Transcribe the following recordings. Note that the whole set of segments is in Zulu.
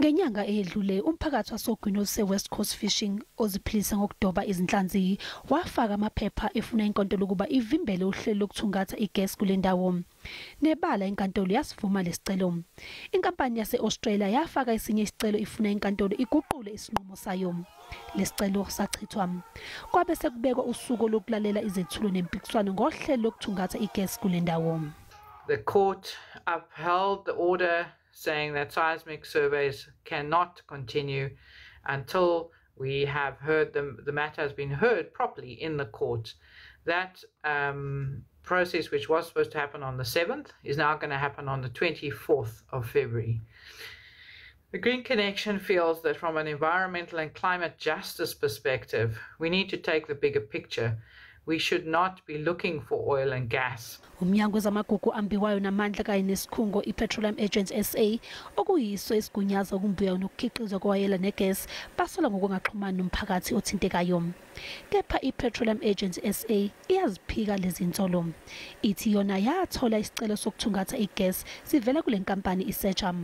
Ngenyanga eyedlule, umphakathi wasogwini oluse-West Coast Fishing oziphilisa ngokudoba izinhlanzi wafaka amaphepha efuna inkantolo ukuba ivimbele uhlelo lokuthungatha igesi kule ndawo. Nebala inkantolo yasivuma lesicelo. Inkampani yase-Australia yafaka esinye isicelo ifuna inkantolo iguqule isinqumo sayo. Lesicelo sachithwa. Kwabe sekubekwa usuku lokulalela izethulo nempikiswano ngohlelo lokuthungatha igesi kule ndawo. The court upheld the order saying that seismic surveys cannot continue until we have heard them, the matter has been heard properly in the court. That process, which was supposed to happen on the 7th, is now going to happen on the 24th of February. The Green Connection feels that from an environmental and climate justice perspective, we need to take the bigger picture. We should not be looking for oil and gas. Umnyango wezamagugu ambiwayo namandla kanye nesikhungo iPetroleum Agency SA, okuyiso esigunyaza ukumbiwa nokukhiqizwa kowoyela negesi, basola ngokungaxhumani nomphakathi othintekayo. Kepha iPetroleum Agency SA iyaziphika lezi nsolo. Ithi yona yathola isicelo sokuthungatha igesi sivela kule nkampani iSearcher.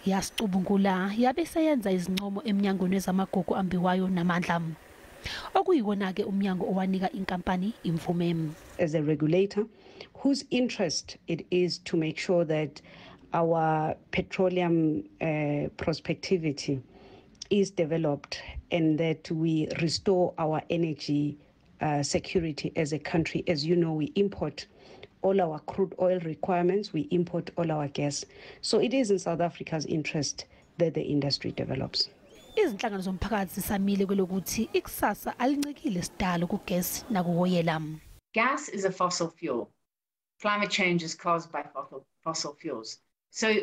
Yasicubungula yabe seyenza izincomo emnyangweni wezamagugu ambiwayo namandla, okuyiwona-ke umnyango owanika inkampani imvume. As a regulator whose interest it is to make sure that our petroleum prospectivity is developed and that we restore our energy security as a country. As you know, we import all our crude oil requirements, we import all our gas. So it is in South Africa's interest that the industry develops. Izinhlangano zomphakathi zisamile kwelokuthi ikusasa alincikile sidalo kugesi nakuwoyela. Gas is a fossil fuel. Climate change is caused by fossil fuels. So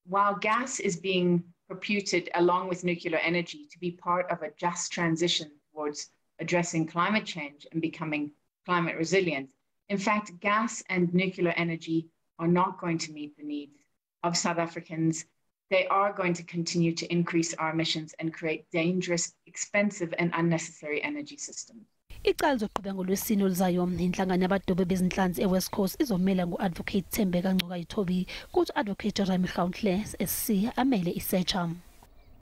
while gas is being purported along with nuclear energy to be part of a just transition towards addressing climate change and becoming climate resilient, in fact, gas and nuclear energy are not going to meet the needs of South Africans. They are going to continue to increase our emissions and create dangerous, expensive, and unnecessary energy systems. Icala lizoqhubeka ngolwesine oluzayo. Inhlangano yabadobi bezinhlanzi eWest Coast izomela ngu-Advocate Thembeka Ngcukaitobi, kuthi Advocate Rami Gauntle SC amele iSearcher.